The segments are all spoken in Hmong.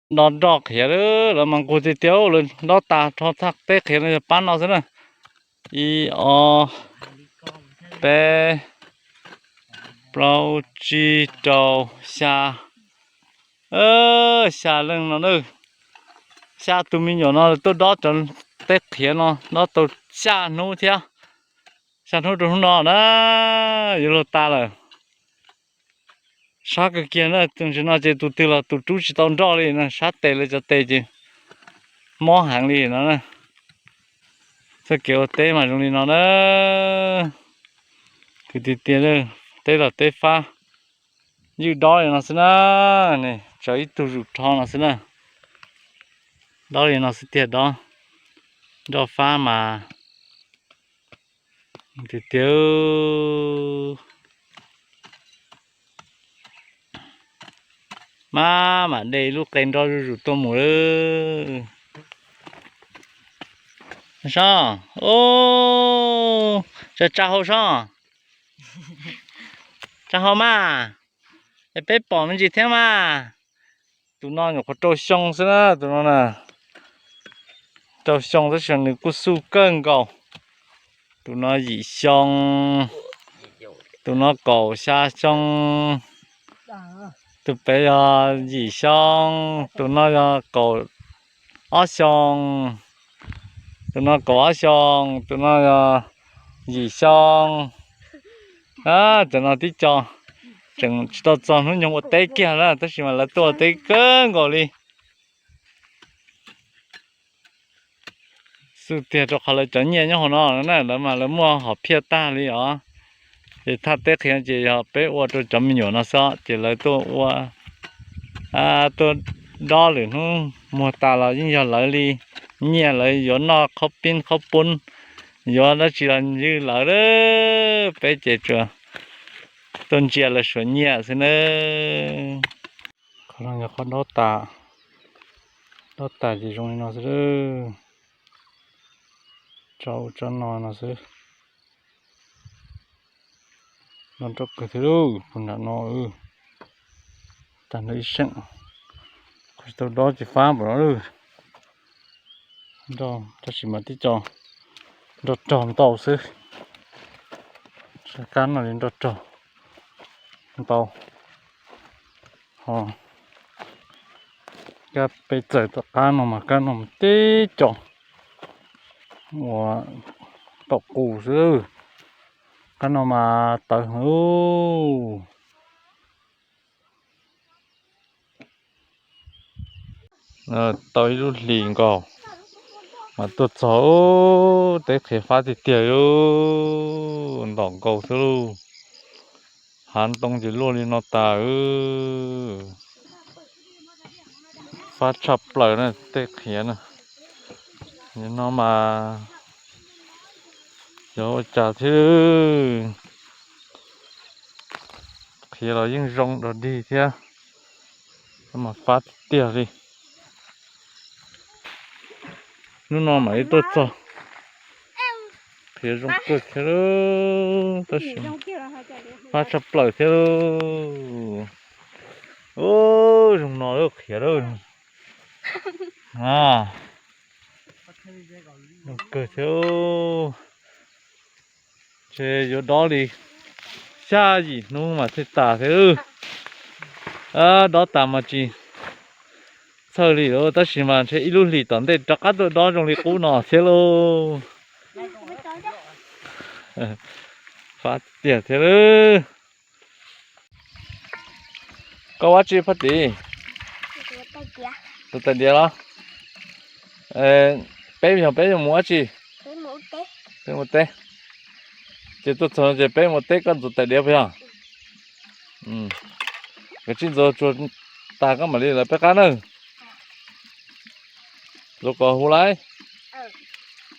Dob nroj qhiav lawm, lawv mas nqug tiag tiag, lawv dob tas rho txhaj teb qhiav no yog pab no xwb na. Ib, ob, peb, plaub, tsib, rau, xya, xya leej no na. Xya tus me nyuam no tuaj dob cov teb qhiav no dob tau xya hnub thiab. Xya hnub rau hnub no na, yuav luag tas lawm. Sab kawg kiag na, tus ntsis no ces tus twg los tus rub tsis tau nroj li na, sab tes lawv cov tes ces mob heev li no na. Txoj kev ua teb mas zoo li no na, kwv tiag tiag, teb los teb fab, ywj dob li no xwb na, tsawv ib tug zus rho no xwb na. Dob li no xwb tiag, dob nroj fab mas tiag tiag. Maj mam de ib lub qe nroj zuj zus tuaj mus lawm. Sob, tsa tsa hau sob, tsa hau mas, es peb pom me ntsis thiab mas. Tus no nyuam qhuav rau xyoo xwb na, tus no na, rau xyoo tab sis nws kuj xuj kawg nkaus. Tus no yim xyoo, tus no kaum xya xyoo, tus pem yog yim xyoo, tus no yog kaum ob xyoo, tus no kaum ob xyoo, tus no yog yim xyoo. Cov no tib co tseem tsis tau txog hnub nyoog ua teb kiag na, tab sis mas lawv tuaj ua teb kawg nkaus li. Xub tiag rau qhov lawv cov nyiaj nyob hauv no na, lawv mas lawv muaj hom phiaj tag li os. Ces thaj teb qhiav ces yog peb ua rau cov me nyuam no xwb, ces lawv tuaj ua, tuaj dob lwm hnub muag tas los yeej yog lawv li. Nyiaj lawv yuav noj qhaub pib qhaub poob, yuav dab tsi los ywj lawv. Peb ces tsuas tuaj ntsia lawv suav nyiaj xwb na. Qhov no yog qhov dob tas, dob tas ces zoo li no xwb. Tso ua tso no no xwb. No nroj kawg thiab lauj, puag nram no. Tag nrho ib seem, kuv tsis tau dob ces fab npaum no lawm. Nroj tab sis mas tib co nroj rog ntau xwb. Kab no li nroj rog ntau. Ho kab peb txawm tom qab no mas kab no mas tib co uas taum qus xwb. Kab no mas tawv heev. Tau ib lub hlis nkaus mas tuaj txog, teb qhiav fab tiag tiag li, ntom nkaus xwb lauj. Hav ntoo ces luaj li no tas. Fab tshaj plaws na tej qhiav na. Nim no mas yog ua cas thiab, qhiav los yeej zoo dog dig thiab, mas fab tiag li. Hnub no mam li tuaj txog, qhiav zoo kawg thiab, tab sis fab tshaj plaws thiab. Ub, zoo no lawm qhiav lawm. Zoo kawg thiab. Ntshe yuav dob li xya yim hnub mas thiaj tas thiab. Dob tas mas tsis txhawj li lauj, tab sis mas ntshe ib lub hlis tom ntej rov qab tuaj dob zoo li qub no thiab lauj. Fab tiag thiab lauj. Koj ua dab tsi Phaj Tim? Tus tais diav los? Peb yog peb yuav mus ua dab tsi? Peb mus teb. Ces tuaj txog ces peb mus teb, koj ntxuav tais diav puas yog? Koj tsis ntxuav, tsuag tas koj mam li lawv peb qab nawb. Ntxuav kom huv lauj.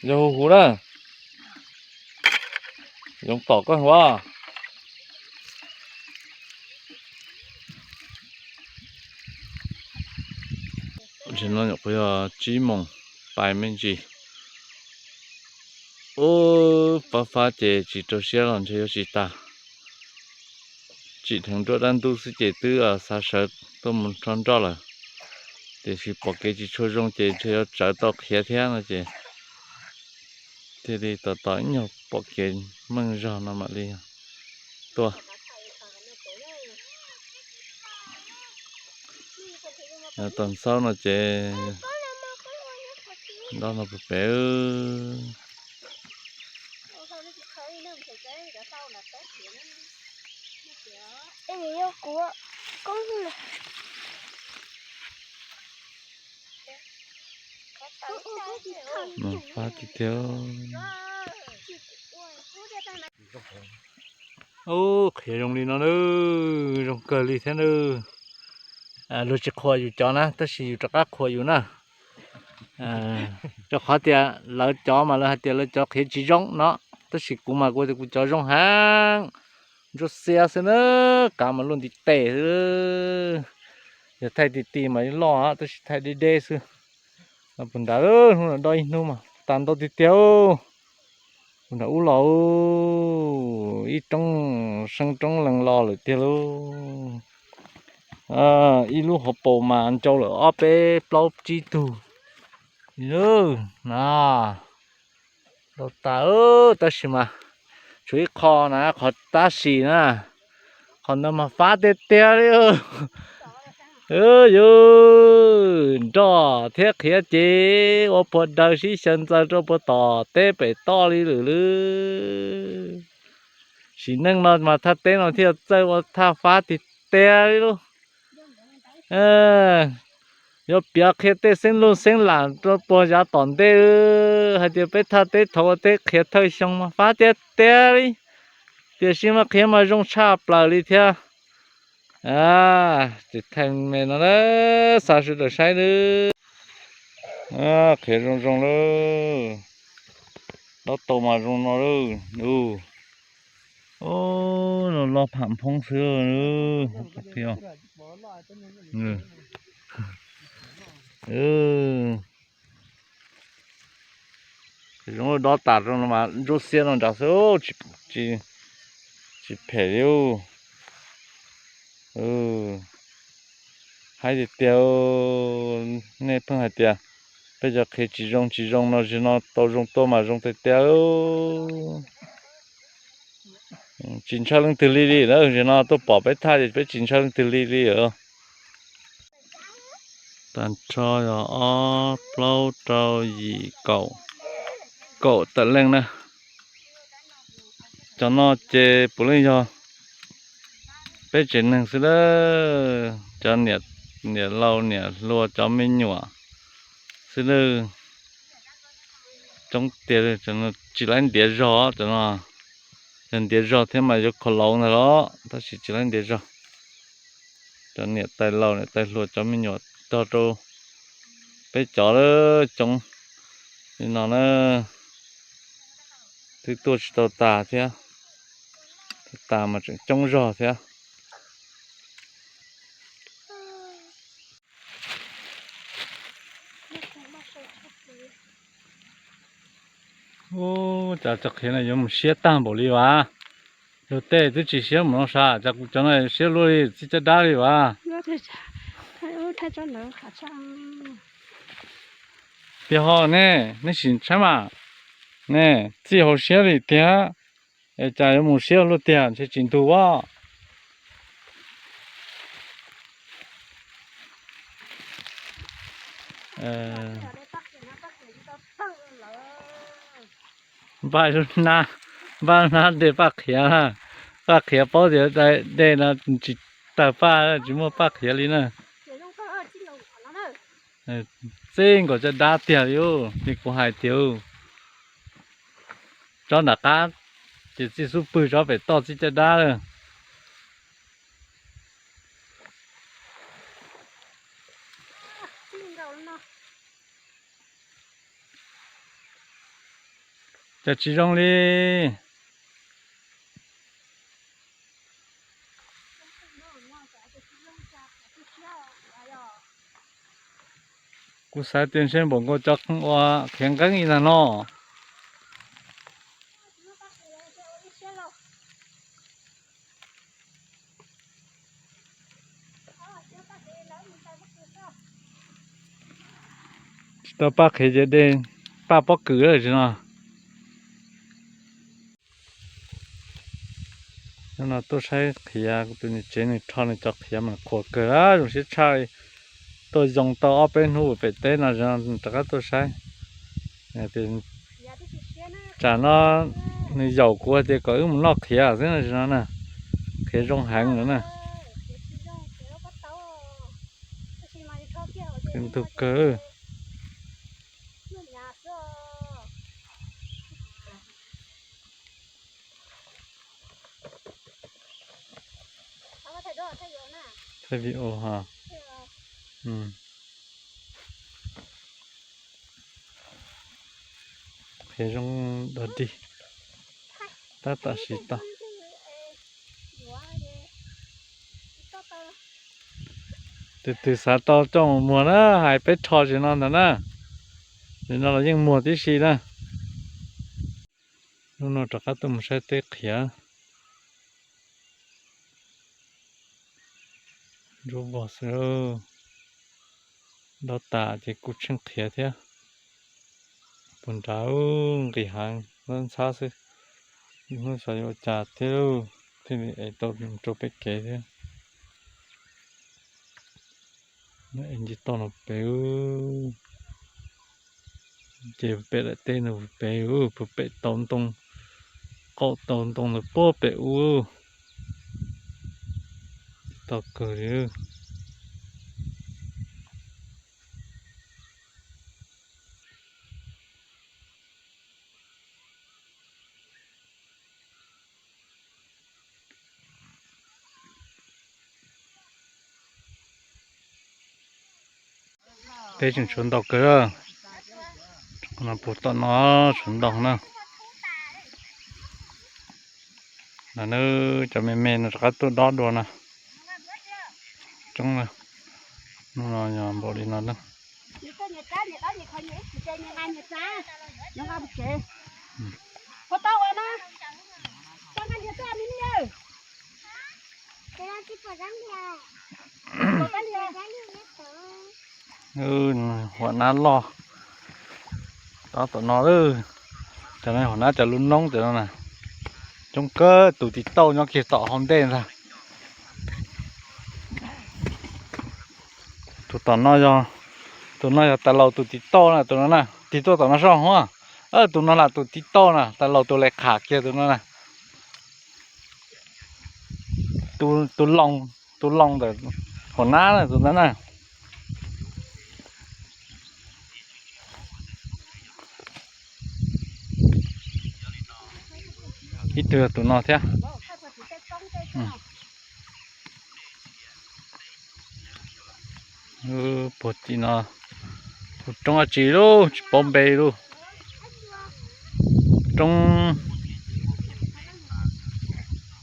Yog huv huv na, yoov tom koj huv. Tam sim no nyuam qhuav yog tsib moos pais me ntsis. Ub, fab fab ces tsis rau siab los ntshe yuav tsis tas. Tsim dheev nruab dab ntub xwb ces twb xav sawv tuaj mus rho nroj lawm. Tiam sis pom kev tsis tshua zoo ces ntshe yuav tsawv tau qhiav thiab no ces thiaj li tos tos ib nyuag pom kev meej zog no mam li tuaj. Tos ntxaub no ces nto no pem pem. Fab tiag tiag. Ub, qhiav zoo li no na, zoo kawg li thiab na. Luag tsis qhuas yus cov na, tab sis yus rov qab qhuas yus na. Rau qhov tias lawv cov mas lawv hais tias lawv cov qhiav tsis zoo no, tab sis kuv mas kuv tias kuv cov zoo heev. Ntsuab xiab xwb na, kav mas luaj ntiv tes xwb. Yog thaij ti ti mas loj tab sis thaij deb deb xwb. Puag nrad hnub no dob ib hnub mas tas ntau tiag tiag. Puag nrad ub los ib roob seeb roob lees los lawm tiag lauj. Ib lub hauv paus mas ncau lawm ob peb plaub tsib tug. Na, ntau tas, tab sis mas tshuav ib qho na, qhov tab sis na, qhov ntawd mas fab tiag tiag li. Yus nroj thiab qhiav ces ua puag daws sib xyaw ntxaws rau puag tom teb pem toj li lawm lauj. Sim neej no mas thaj teb no thiaj txawj ua thaj fab tiag tiag li lauj. Yuav piav qhia tej xeeb luj xeeb lam rau puag yav tom ntej, hais tias peb thaj teb thaum ua teb qhiav thawj xyoo mas fab tiag tiag li, tiam sis mas qhiav mas zoo tshaj plaws li thiab. Ces thaij me no na, xa sawv daws saib nawb. Qhiav zoo zoo lawm, dob tau mas zoo no lawm. Los loj pham phoob xwb. Qhiav zoo dob tas rau no mas ntsuab xiab no nrad xwb, tsis phem li. Haib tiag tiag, nej pheej hais tias peb cov qhiav tsis zoo tsis zoo no, zaum no tau zoo tuaj mas zoo tiag tiag. Tsis ntshaw leej twg li li na, zaum no tuaj pom peb thaj ces peb tsis ntshaw leej twg li li os. Tag nrho yog ob plaub rau yim kaum, kaum tawm leej na. Cov no ces puav leej yog peb tsev neeg xwb lawm, cov niam laus niam hluas cov me nyuam xwb lawm. Coob tiag, tsis laib ntiav zog cov no. Yog ntiav zog thiab mas yuav kho lauv ntag los, tab sis tsis laib ntiav zog. Cov niam tais laus niam tais hluas cov me nyuam tog rau peb cov lawm coob li no na, twb tuaj tsis tau tas thiab, tas mas tseem coob zog thiab. Ub, cas cov qhiav no yuav mus siab tag npaum li vas. Luag tej twb tsis siab mus no sas, cas kuv cov no siab luaj li txij caj dab li vas. Tiag ho ne, nej sim saib mas, ne txij hauv siab li tiag. Es cas yuav mus siab luaj tiag, ntshe tsis ntug as. Npaj lub hnab, npaj hnab de Paj Qhiav, Paj Qhiav paub tias de no tsis tawg Paj, tsis muaj Paj Qhiav li na. Txij nkaus caj dab tiag li, li kuv hais tiag. Tsob nram qab ces txij xub pwg tsob pem toj txij caj dab lawm. Cas tsis zoo li. Kuv xav tias ntshe npaum nkaus cov ua qhiav nqeeb li ntag no. Tsis tau paj qhiav ces de paj pob kws lawm tsis no. Hnub no tuaj saib qhiav, kuv tus niam tsev nws rho nws cov qhiav mas qhuav kawg, zoo siab tshaj li. Tuaj yoo tau ob peb hnub pem teb no rov qab tuaj saib. Tsam no nws yaum kuv hais tias kom wb mus noj qhiav xwb no na. Qhiav zoo heev no na. Ntug kawg. Thaij video hos. Qhiav zoo dog dig. Tab tom siv tau. Tus twg xav tau coj mus muag na, hais peb rho tsis no ntag na. Tsis no los yeej muag tib si na. Hnub no rov qab tuaj mus saib teb qhiav. Ntsuab vog xwb. Dob tas ces kuj tsheej qhiav thiab. Puag nrad nqis heev, ntxhab xwb. Ib hnub xyov yuav ua cas thiab, thiaj li ev tau rau peb kev thiab. Es nce toj no pem, ces pem daim teb no pem, puag pem tau ntoo, qaum tau ntoo ntawd puag pem ub. Tau kawg li. Teb tseem tshuav ntau kawg. No puag tom no tshuav ntau na. No cov me me no rov qab tuaj dob dua na. Coob na. Hnub no yog npaum li no na. Huam nab loj. Dob tom no, cov no huam nab cov lub noob cov no na. Coob kawg, tus tim tauj nyob kiag tom hauv ntej ntag. Tus tom no yog, tus no yog tas laus tus tim tauj na, tus no na, tig tuaj tom no soj huab. Tus no lam tus tim tauj na, tas laus tus le qham kiag tus no na. Tus loo, tus loo ntawm huam nab na, tus ntawd na. Ib tug yog tus no thiab. Puag tim no, tus roob dab tsi lauj, tsis paub npe lauj. Roob,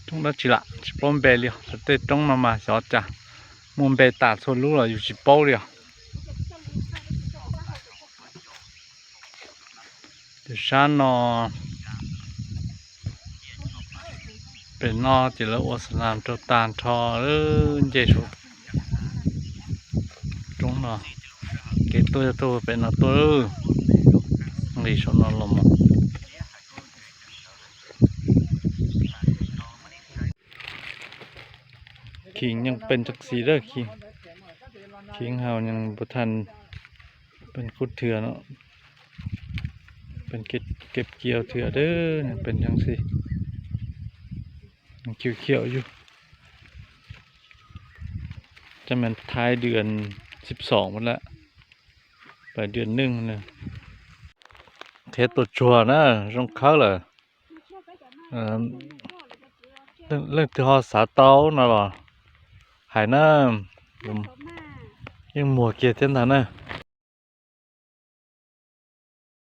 roob dab tsi lam tsis paub npe li os. Tej roob no mas xyov cas muaj npe tas txhua lub los yus tsis paub li os. Tus sab no, pem no ces lawv ua xas nas rau tag nrho, nce saum roob no. Kev tuaj yog tuaj pem no tuaj, nqis saum no los mus. Khi nyeej pej tag xis lawm, khi, khi hau nyeej npu thaj pej qub thwm no, pej kev kiv thwm dawb nyeej pej tag xis. Khiav khiav yug. Cov me thaib dim xib xoom lawm, pais dim neej na. Qhiav tuaj tsuag na, zoo khawb lawm. Leej twg ho xav tau no los hais na, yeej muag kiag thiab ntag na.